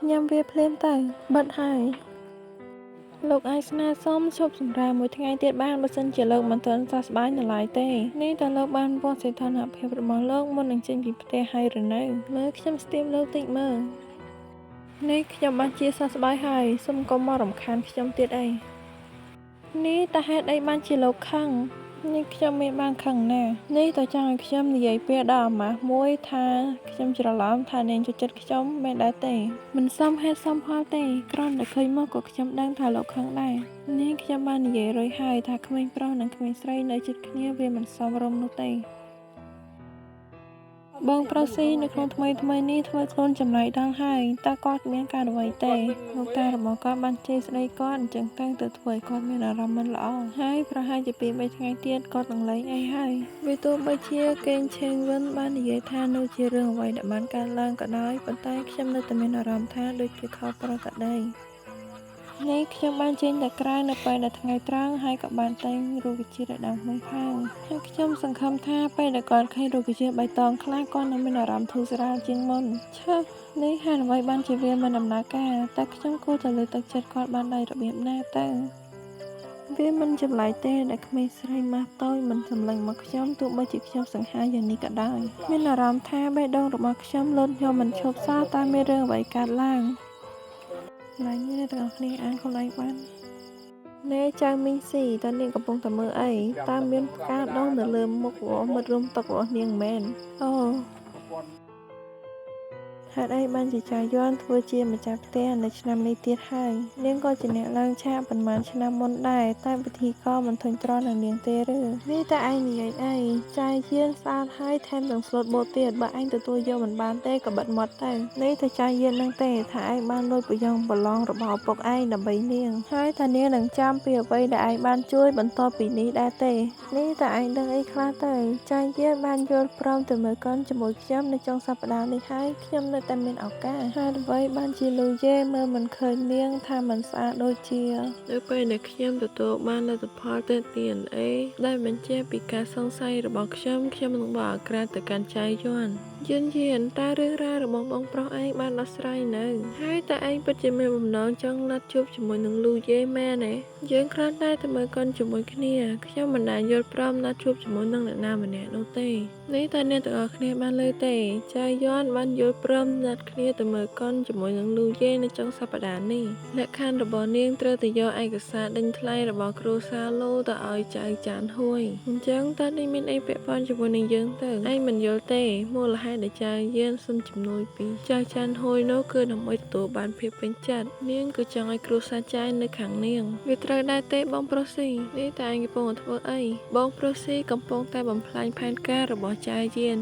ញ៉ាំវាភ្លាមទៅបិទហើយលោកអាចស្នើសុំឈប់សម្រាកមួយថ្ងៃទៀតបានបើសិនជាលោកមិនទាន់សះស្បើយនៅឡើយទេនេះតើលោកបានវាស់សីតុណ្ហភាពរបស់លោកមុននឹងចេញពីផ្ទះហើយឬនៅមើលខ្ញុំស្ទាបលោកតិចមើលនេះខ្ញុំបានជាសះស្បើយហើយសូមកុំមករំខានខ្ញុំទៀតអីនេះតើហេតុអីបានជាលោកខឹងនេះខ្ញុំមានបានខឹងណានេះតើចង់ឲ្យខ្ញុំនិយាយពាក្យដល់អាម៉ាស់មួយថាខ្ញុំច្រឡំថានាងចូលចិត្តខ្ញុំមែនដែរទេមិនសមហេតុសមផលទេគ្រាន់តែឃើញមកក៏ខ្ញុំដឹងថាលោកខឹងដែរនេះខ្ញុំបាននិយាយរួចហើយថាក្មេងប្រុសនិងក្មេងស្រីនៅជិតគ្នាវាមិនសមរម្យនោះទេ បងប្រុសស៊ីនៅក្នុងថ្មីថ្មីនេះធ្វើខ្លួនចម្លែកដល់ហើយតើគាត់មានការអ្វីទេលោកតារបស់គាត់បានជេរស្ដីគាត់អញ្ចឹងទៅទៅធ្វើឲ្យគាត់មានអារម្មណ៍មិនល្អហើយប្រហែលជាពីរបីថ្ងៃទៀតគាត់នឹងលែងអីហើយវាទោះបីជាកេងឆេងវិនបាននិយាយថានោះជារឿងអ្វីដែលបានកើតឡើងក៏ដោយប៉ុន្តែខ្ញុំនៅតែមានអារម្មណ៍ថាដូចជាខុសប្រក្រតីនេះខ្ញុំបានចេញទៅក្រៅនៅពេលដែលថ្ងៃត្រង់ហើយក៏បានតែងរុក្ខជាតិឲ្យដើមក្នុងផើងហើយខ្ញុំសង្ឃឹមថាពេលដែលគាត់ឃើញរុក្ខជាតិបៃតងខ្លះគាត់នឹងមានអារម្មណ៍ធូរស្រាលជាងមុនឆើនេះហេតុអ្វីបានជាវាមិនដំណើរការតែខ្ញុំគួរតែលើកទឹកចិត្តគាត់បានដោយរបៀបណាទៅវាមិនចម្លែកទេដែលក្មេងស្រីម៉ាស់តូចមិនសម្លឹងមកខ្ញុំទោះបីជាខ្ញុំសង្ហាយ៉ាងនេះក៏ដោយមានអារម្មណ៍ថាបេះដូងរបស់ខ្ញុំលោតញ័រមិនឈប់សោះតែមានរឿងអ្វីកើតឡើង ឡើយនេះអ្នកទាំងអស់គ្នាអានខ្លួនឯងបានណែចៅមីងស៊ីតើនាងកំពុងតែមើលអីតើមានផ្កាដុះនៅលើមុខរបស់មិត្តរួមតុរបស់នាងមែនអូហេតុអីបានជាចាយ័នធ្វើជាម្ចាស់ផ្ទះនៅឆ្នាំនេះទៀតហើយនាងក៏ជាអ្នកឡើងឆាកប៉ុន្មានឆ្នាំមុនដែរតែពិធីករមិនធុញទ្រាន់នឹងនាងទេឬនេះតើឯងនិយាយអីចាយយានស្អាតហើយថែមទាំងស្លូតបូតទៀតបើឯងទទួលយកមិនបានទេក៏បិទមាត់ទៅនេះទៅចាយយាននឹងទេថាឯងបានលួចប្រយ៉ងប្រឡងរបស់ឪពុកឯងដើម្បីនាងហើយថានាងនឹងចាំពីអ្វីដែលឯងបានជួយបន្ទាប់ពីនេះដែរទេនេះតើឯងដឹងអីខ្លះទៅចាយយានបានយល់ព្រមទៅមើលកុនជាមួយខ្ញុំនៅចុងសប្តាហ៍នេះហើយខ្ញុំនៅតែមានឱកាសហេតុអ្វីបានជាលូយេមើលមិនឃើញនាងថាមិនស្អាតដូចជានៅពេលដែលខ្ញុំទទួលបានលទ្ធផលតេស្ត DNA ដែលបញ្ជាក់ពីការសង្ស័យរបស់ខ្ញុំខ្ញុំនឹងបកអាក្រាតទៅកាន់ចៃយ័នយិនយានតើរឿងរ៉ាវរបស់បងប្រុសឯងបានដោះស្រាយនៅហើយតើឯងពិតជាមានបំណងចង់ណាត់ជួបជាមួយនឹងលូយេមែនទេយើងគ្រាន់តែទៅមើលកុនជាមួយគ្នាខ្ញុំមិនដែលយល់ព្រមណាត់ជួបជាមួយនឹងអ្នកណាម្នាក់នោះទេនេះតើអ្នកទាំងអស់គ្នាបានលើទេចៃយ័នបានយល់ព្រមណាត់គ្នាទៅមើលកុនជាមួយនឹងលូយេនៅចុងសប្តាហ៍នេះលក្ខខណ្ឌរបស់នាងត្រូវតែយកឯកសារដេញថ្លៃរបស់គ្រួសារលូទៅឲ្យចៅចានហួយអញ្ចឹងតើនេះមានអីពាក់ព័ន្ធជាមួយនឹងយើងទៅឯងមិនយល់ទេមូលហេតុដែលចៅយានសុំជំនួយពីចៅចានហួយនោះគឺដើម្បីទទួលបានភាពពេញចិត្តនាងគឺចង់ឲ្យគ្រួសារចៅនៅខាងនាងវាត្រូវដែរទេបងប្រុសស៊ីនេះតើឯងកំពុងតែធ្វើអីបងប្រុសស៊ីកំពុងតែបំផ្លាញផែនការរបស់ចៅយាន